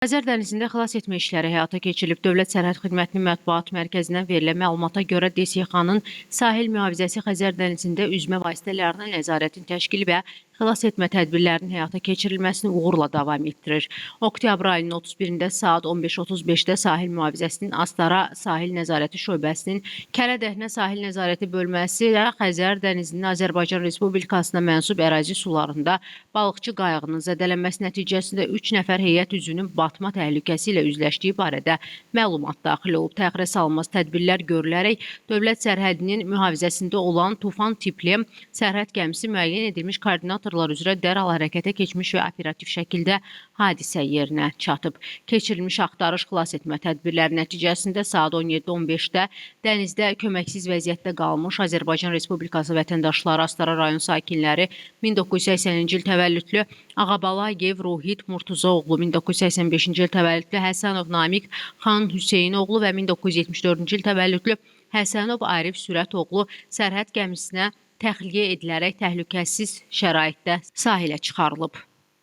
Xəzər dənizində xilas etmə işləri həyata keçirilib. Dövlət Sərhəd Xidmətinin mətbuat mərkəzindən verilən məlumata görə DSX-nın sahil mühafizəsi Xəzər dənizində üzmə vasitələrinə nəzarətin təşkili və xilas etmə tədbirlərinin həyata keçirilməsini uğurla davam etdirir. Oktyabr ayının 31-də saat 15:35-də sahil mühafizəsinin Astara Sahil Nəzarəti şöbəsinin Kərədəhnə Sahil Nəzarəti bölməsi ilə Xəzər dənizinin Azərbaycan Respublikasına mənsub ərazi sularında balıqçı qayığının zədələnməsi nəticəsində 3 nəfər heyət üzvünün batma təhlükəsi ilə üzləşdiyi barədə məlumat daxil olub. Təxirə salınmaz tədbirlər görülərək dövlət sərhədinin mühafizəsində olan Tufan tipli sərhəd gəmisi müəyyən edilmiş koordinatorlar üzrə dərhal hərəkətə keçmiş və operativ şəkildə hadisə yerinə çatıb. Keçirilmiş axtarış xilas etmə tədbirləri nəticəsində saat 17:15-də dənizdə köməksiz vəziyyətdə qalmış Azərbaycan Respublikası vətəndaşları, Astara rayon sakinləri 1980-ci il təvəllüdlü Ağabalayev Ruhit Murtuzaoğlu, 1985-ci il təvəllüdlü Həsənov Namiq Xan Hüseynoğlu və 1974-cü il təvəllüdlü Həsənov Arif Sürətoğlu sərhəd gəmisinə təxliyə edilərək təhlükəsiz şəraitdə sahilə çıxarılıb.